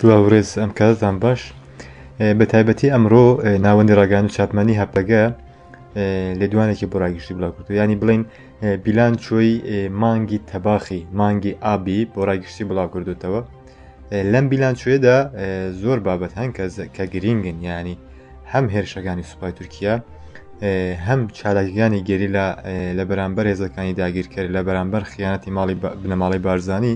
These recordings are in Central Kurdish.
سلاو ڕێز ئەم کاتتان باش بە تایبەتی ئەمڕۆ ناوەندی ڕاگەیاندن و چاپمەنی هەپەگە لێدوانێکی بۆ ڕاگشتی بڵاو کردو ینی بڵین بیلان چۆی مانگی تەباخی مانگی ئابی بۆ ڕاگشتی بڵاو کردوتەوە لەم بیلان چۆیدا زۆر بابەت هەن کە گرینگن ینی هەم هێرشەکانی سوپای تورکیا هەم چالاکیەکانی گەریلا لە بەرامبەر هێزەکانی داگیرکەر لە بەرامبەر خیانەتی ماڵی بنەماڵەی بارزانی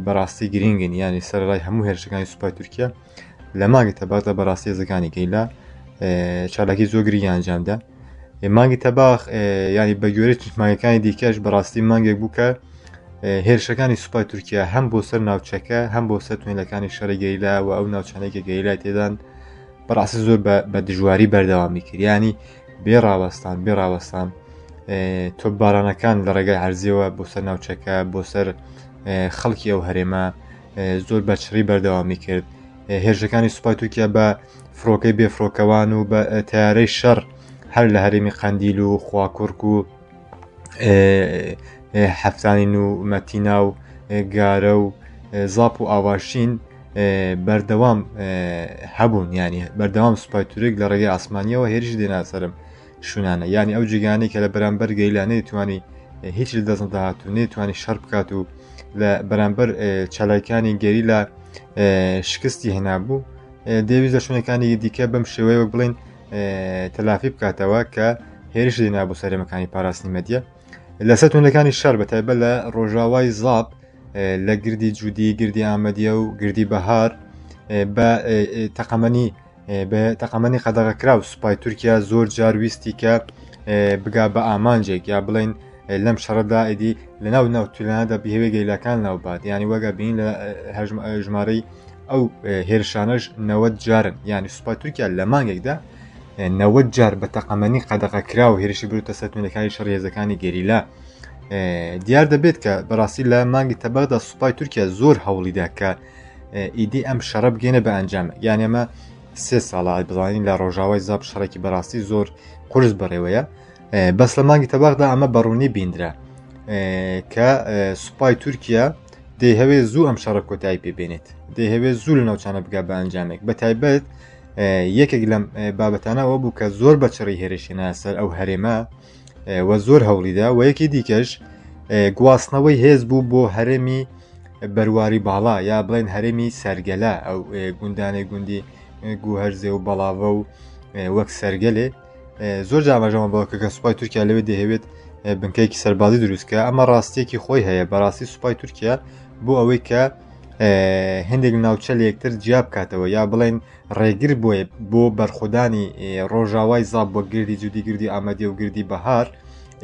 بەڕاستی گرینگن ینی سەرڕای هەموو هێرشەکانی سوپای تورکیا لە مانگی تەباخدا بەڕاستی هێزەکانی گەریلا چالاکی زۆر گرنگیان ئەنجامدا مانگی تەباخ ینی بە گوێرەی مانگەکانی دیکەش بەڕاستی مانگێک بوو کە هێرشەکانی سوپای تورکیا هەم بۆ سەر ناوچەکە هەم بۆ سەر توێنەکانی شەڕی گەریلا و ئەو ناوچانەی کە گەریلای تێدان بەڕاستی زۆر بە دژواری بەردەوامی کرد ینی بێ ڕاوەستان بێ ڕاوەستان تۆپبارانەکان لە ڕێگای عەرزیەوە بۆ سەر ناوچەکە بۆ سەر خەڵکی ئەو هەرێمە زۆر بە چڕی بەردەوامی کرد هێرشەکانی سوپای تورکیا بە فڕۆکەی بێفڕۆکەوان و بە تیارەی شەڕ هەر لە هەرێمی قەندیل و خواکوڕک و حەفتانین و مەتینا و گارە و زاپ و ئاواشین بەردەوام هەبوون ینی بەردەوام سوپای تورک لە ڕێگەی ئاسمانیەوە هێرش دێنا سەرم شوونانە یانی ئەو جێگانەی کە لە بەرامبەر گەریلا نەیتوانی هیچ لە دەست نەدەهات و نەیتوانی شەڕ بکات و لە بەرامبەر چالاکانی گەریلا شکستی هێنابوو دەیویست لە شوێنەکانی دیکە بەم شێوەیە وەک بڵێن تەلافی بکاتەوە کە هێرش دێنا بۆ سەرێمەکانی پاراستنی مەدیە لەسەر توندەکانی شەر بە تایبەت لە ڕۆژاوای زاپ لە گردی جودی گردی ئامەدیە و گردی بەهار بە تەقەمەنی بە تەقەمەنی قەدەغەکراو سوپای تورکیا زۆر جار ویستی کە بگا بە ئامانجێک یا بڵێن لەم شەڕەدا ئیدی لە ناو ناو تولانەدا بهێوێ گەیلاکان ناوبات ینی وەگە بین لە ژمارەی ئەو هێرشانەش 90 جارن یعنی سوپای تورکیا لە مانگێکدا 90 جار بە تەقەمەنی قەدەغەکراو هێرشی بروتە سەر توندەکانی شەڕ هێزەکانی گەریلا دیار دەبێت کە بەڕاستی لە مانگی تەبەغدا سوپای تورکیا زۆر هەوڵیدا کە ئیدی ئەم شەڕە بگەینە بە ئەنجام یان ئێمە سێ ساڵە بزانین لە ڕۆژاوای زاپ شەڕێکی بەڕاستی زۆر قورس بەڕێوەیە بەس لە مانگی تەباخدا ئەمە بەڕوونی بیندرا کە سوپای تورکیا دەیهەوێت زوو ئەم شەڕە کۆتایی پێبێنێت دەیهەوێت زوو لە ناوچانە بگا بە ئەنجامێک بە تایبەت یەکێک لەم بابەتانەوە بوو کە زۆر بە چڕی هێرشێنە سەر ئەو هەرێمە و زۆر هەوڵیدا و یەکی دیکەش گواستنەوەی هێز بوو بۆ هەرێمی بەرواری باڵا یا بڵێن هەرێمی سەرگەلە ئەو گوندانەی گوندی گوهرزێ و بەڵاوە و وەک سەرگەلێ زۆر جاماژەمە بەوە کە سوپای تورکیا لەوێ دەهەوێت بنکەیەکی سەربازی دروستکە ئەمە ڕاستیەکی خۆی هەیە بەڕاستی سوپای تورکیا بۆ ئەوەی کە هەندێک ناوچە لە یەکتر جیا بکاتەوە یا بڵێن ڕێگر بۆیە بۆ بەرخودانی ڕۆژاوای زاپ بۆ گردی جودی گردی ئامادی و گردی بەهار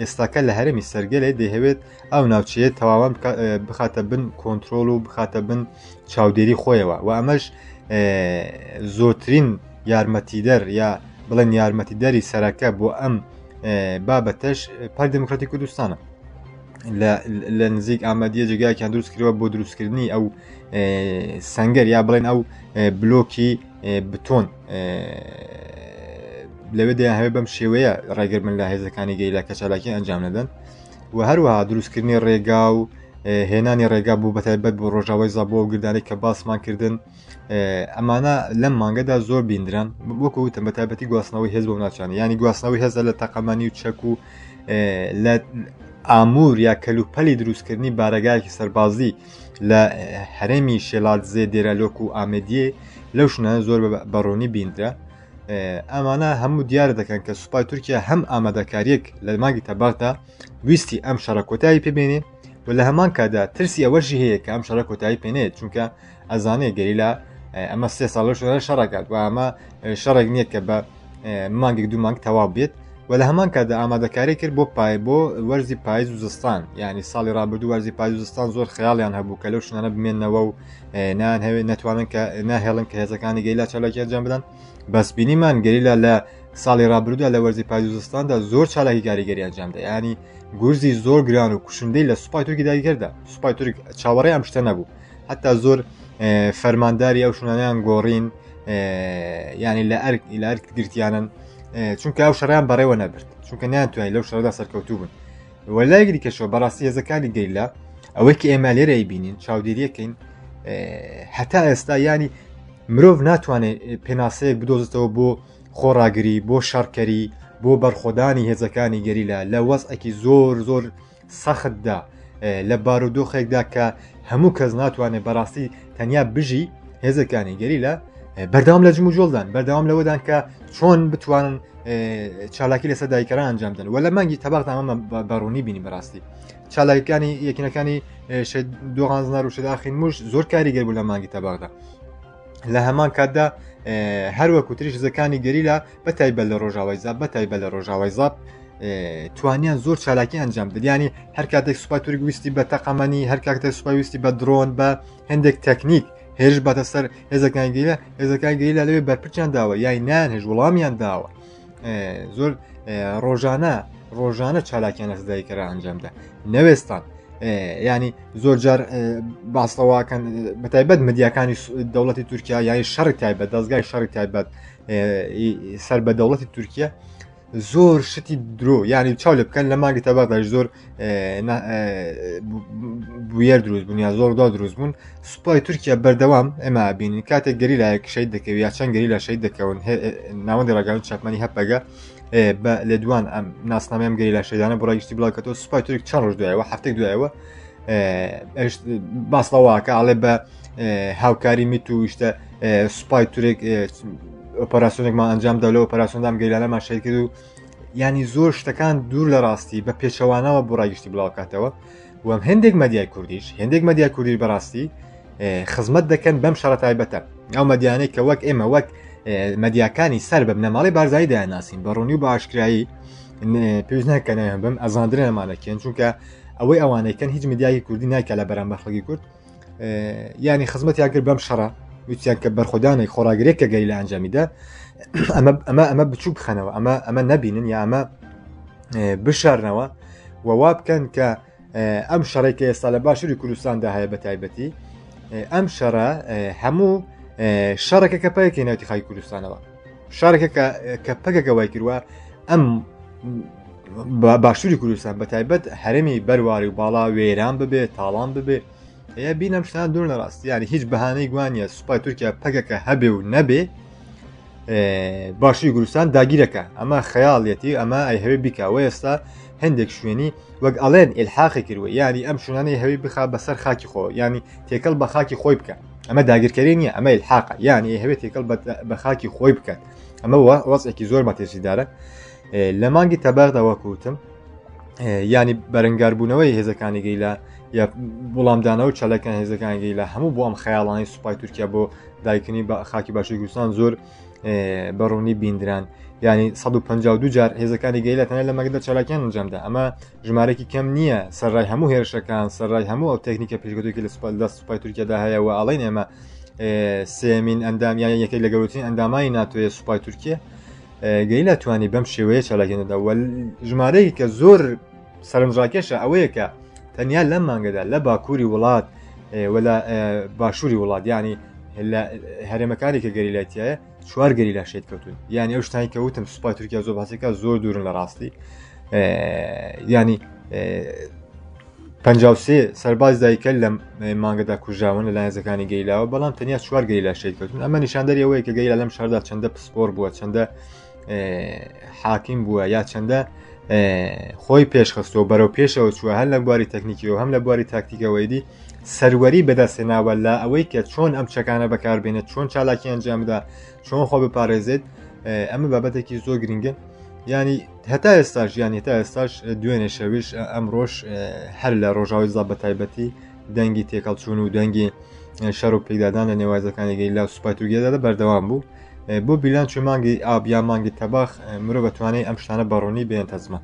ئێستاکە لە هەرێمی سەرگەلێ دەیهەوێت ئەو ناوچەیە تەواوان بخاتە بن کۆنتترۆل و بخاتە بن چاودێری خۆیەوە و ئەمەش زۆرترین یارمەتیدەر یا بڵێن یارمەتیدەری سەرەکە بۆ ئەم بابەتەش پارتی دموکراتی کوردستانە لە نزیک ئامادیە جێگایەکیان دروست کردووە بۆ دروستکردنی ئەو سنگەر یا بڵێن ئەو بلۆکی بتۆن لەوێ دەیان هەوێ بەم شێوەیە ڕێگر من لە هێزەکانی گەیلا کە چالاکی ئەنجام نەدەن و هەروەها دروستکردنی ڕێگا و هێنانی ڕێگا بۆ بەتایبەت بۆ ڕۆژاوای زابۆ و گردانەی کە باسمان کردن ئەمانە لەم مانگەدا زۆر بیندران وەکو وتم بە تایبەتی گواستنەوەی هێز بۆ ناچانە ینی گواستنەوەی هێزە لە تەقەمەنی و چەک و لە ئامور یا کەلوپەلی دروستکردنی بارەگایەکی سەربازی لە هەرێمی شێلادزێ دێرالۆک و ئامدیێ لەو شوێنانە زۆر بەڕوونی بیندرا ئەمانە هەموو دیار دەکەن کە سوپای تورکیا هەم ئامادەکاریەک لە مانگی تەباخدا ویستی ئەم شەڕە کۆتایی پێبێنێ و لە هەمان کاتدا ترسی ئەوەشی هەیە کە ئەم شەڕە کۆتایی پێنێت چونکە ئەزانێ گەریلا ئەمە سێ ساڵ شەڕە شەڕەکات و ئەمە شەڕێک نییە کە بە مانگێک دوو مانگ تەواو بێت و لە هەمان کاتدا ئامادەکاری کرد بۆ پای بۆ وەرزی پایز و زستان یعنی ساڵی رابردوو وەرزی پایز و زستان زۆر خیاڵیان هەبوو کە لەو شوێنانە بمێنەوە و نان هەوێ نەتوانن کە ناهێڵن کە هێزەکانی گەریلا چالاکی ئەنجام بدەن بەس بینیمان گەریلا لە ساڵی رابردوودا لە وەرزی پایز و زستاندا زۆر چالاکی کاریگەری ئەنجامدا ینی گورزی زۆر گران و کوشندەی لە سوپای تورکی داگیرکردا سوپای تورک چاوەڕێ ئەم شتە نەبوو حتا زۆر فەرمانداری ئەو شوێنانیان گۆڕین ینی لە ئەرک لە ئەرک گرتیانن چونکە ئەو شەڕیان بەڕێوە نەبرد چونکە نیانتوانی لەو شەڕدا سەرکەوتوو بن وەلای دیکەشەوە بەڕاستی هێزەکانی گەریلا ئەوەی کە ئێمە لێرە بینین چاودێریەکەین هەتا ئێستا ینی مرۆڤ ناتوانێت پێناسەیەک بدۆزێتەوە بۆ خۆڕاگری بۆ شەڕکەری بۆ بەرخۆدانی هێزەکانی گەریلا لە وەزعێکی زۆر زۆر سەختدا لە بارودۆخێکدا کە هەموو کەس ناتوانێت بەڕاستی تەنیا بژی هێزەکانی گەریلا بەردەوام لە جموجۆڵدان بەردەوام لەوەدان کە چۆن بتوانن چالاکی لەسەر دایکەران ئەنجام بدەن وە لە مانگی تەباخدا ئەمە بەڕوونی بینی بەڕاستی چالاکەکانی یەکینەکانی دۆغان زنار و شەداخین موش زۆر کاریگەر بوو لە مانگی تەباخدا لە هەمان کاتدا هەروەکو تریش هێزەکانی گەریلا بە تایبەت لە ڕۆژاوای زاپ بە تایبەت لە ڕۆژاوای زاپ توانیان زۆر چالاکی ئەنجام دەدیانی هەر کاتێک سوپای تورک ویستی بە تەقەمەنی هەر کاتێک سوپای ویستی بە درۆن بە هەندێک تەکنیک هێرش باتە سەر هێزەکان گەیلە هێزەکان گەیلە لەوێ بەرپرچیان داوە یای نان هێش وەڵامیان داوە زۆر ڕۆژانە ڕۆژانە چالاکیان لە دایکەرا ئەنجامدا نەوێستان ینی زۆر جار باسەواکەن بەتایبەت مدیاکانی دەوڵەتی تورکیا یانی شەڕی تایبەت دەستگای شەڕی تایبەت سەر بە دەوڵەتی تورکیا زۆر شتی درۆ ینی چاو لێ بکەن لە مانگی تەباقداش زۆر بویەر دروست بوون یا زۆر دا دروست بوون سوپای تورکیا بەردەوام ئێمە بینین کاتێک گەریلایەک شەید دەکەوی یا چەند گەریلا شەید دەکەون ناوەندی ڕاگەیاندن چاپمەنی هەپەگە بە لێدوان ئەم ناسنامەی ئەم گەریلا شەیدانە بۆ ڕای گشتی بڵاوکەتەوە سوپای تورک چەند ڕۆژ دوایەوە هەفتێک دوایەوە باس لەوەکە ئەڵێ بە هاوکاری میت و شتە سوپای تورک ئۆپەراسیۆنێکمان ئەنجامدا لە ئۆپەراسیۆندام گەریلانەمان شەید کرد و ینی زۆر شتەکان دوور لە ڕاستی بە پێچەوانەوە بۆ ڕای گشتی بڵاوکاتەوە و هەندێک مەدیای کوردیش هەندێک مەدیای کوردیش بەڕاستی خزمەت دەکەن بەم شەڕە تایبەتە ئەو مەدیانەی کە وەک ئێمە وەک مەدیاکانی سەر بە بنەماڵەی بارزایی دەیانناسین بە ڕوونی و بە ئاشکرایی پێویست ناکەن ناویان بم ئەزاندرێنمانە کێن چونکە ئەوەی ئەوانەیکەن هیچ میدیایی کوردی نایکە لە بەرامبەر خەڵکی کورد ینی خزمەتیان کرد بەم شەڕە وتیان کە بەرخۆدانێک خۆراگرێک کە گەریلا ئەنجامیدا ئەمە ئەمە ئەمە بچوو بخەنەوە ئەمە ئەمە نەبینن یا ئەمە بشارنەوە و وا بکەن کە ئەم شەڕێک کە ئێستا لە باشووری کوردستاندا هەیە بە تایبەتی ئەم شەڕە هەموو شەڕێکە کە پەکەکەی ناوتی خاکی کوردستانەوە شارێکە کە پەکەکە وای کردووە ئەم باشووری کوردستان بە تایبەت هەرێمی بەرواری و باڵا وێران ببێ تاڵان ببێ ئەیا بینم شتان دوور لە ڕاست یاری هیچ بەهانەی گوانیە سوپای تورکیا پەکەکە هەبێ و نەبێ باشووری کوردستان داگیرەکە ئەمە خەیاڵەتی ئەمە ئەی هەوێ بیکەوە ئێستا هەندێک شوێنی وەک ئەڵێن ئلحاقی کردوە ینی ئەم شوێنانەی هەوی بخا بەسەر خاکی خۆ ینی تێکەڵ بە خاکی خۆی بکە ئەمە داگیرکەری نییە ئەمە ئلحاقە یانی هەوێت تێکەڵ بە خاکی خۆی بکات ئەمە وەزێکی زۆر مەترسیدارە لە مانگی تەباغدا وەکوتم ینی بەرەنگاربوونەوەی هێزەکانی گەیلا یا وڵامدانەوە چەلەکان هێزەکان گەیلا هەموو بۆ ئەم خەیاڵانی سوپای تورکیا بۆ دایکنی بە خاکی باشووری کوردستان زۆر بەڕوونی بیندران ینی 152 جار هێزەکانی گەیلا تەنیا لە مەگەدا چالاکیان ئەنجامدا ئەمە ژمارەکی کەم نییە سەرڕای هەموو هێرشەکان سەرڕای هەموو ئەو تەکنیکە پێشکەوتووی لە سوپا دەست سوپای تورکیادا هەیە و ئەڵێن ئێمە سێمین ئەندام یان یەکێک لە گەورەترین ئەندامانی ناتۆیە سوپای تورکیە گەیلا توانی بەم شێوەیە چالاکیانەدا و ژمارەیەکی کە زۆر سەرنجڕاکێشە ئەوەیە کە تەنیا لەم مانگەدا لە باکووری وڵات و لە باشووری وڵات ینی لە هەرێمەکانی کە گەریلایتیایە چوار گەریلا شەهید کەوتون یعنی ئەو شتانی کە وتم سوپای تورکیا زۆر باسێکە زۆر دوورن لە ڕاستی ینی 53 سەرباز دایکە لەم مانگەدا کوژاون لە لایەنزەکانی گەیلاوە بەڵام تەنیا چوار گەیلا شەهید کەوتون ئەمە نیشاندەری ئەوەیە کە گەیلا لەم شاردا چەندە پسپۆر بووە چەندە حاکم بووە یا چەندە خۆی پێشخستەوە بەرەو پێشەوە چووە هەر لە بواری تەکنیکیەوە هەم لە بواری تاکتیکەوەیدی سەروەری بەدەستهێناوە لە ئەوەی کە چۆن ئەم چەکانە بەکاربێنێت چۆن چالاکی ئەنجامدا چۆن خۆ بپارێزێت ئەمە بابەتێکی زۆر گرنگە ینی هەتا ئێستاش ینی تا ئێستاش دوێنێ شەویش ئەمڕۆژ هەر لە ڕۆژاوی زاپ بە تایبەتی دەنگی تێکەڵچوون و دەنگی شەڕ و پێکدادان لە نێوازەکانی گەریلا و سوپای تورکیادا بەردەوام بوو بۆ بیلانچی مانگی ئاب یا مانگی تەباخ مرۆ بەتوانێت ئەم شتانە بەڕوونی بێنێتە زمان.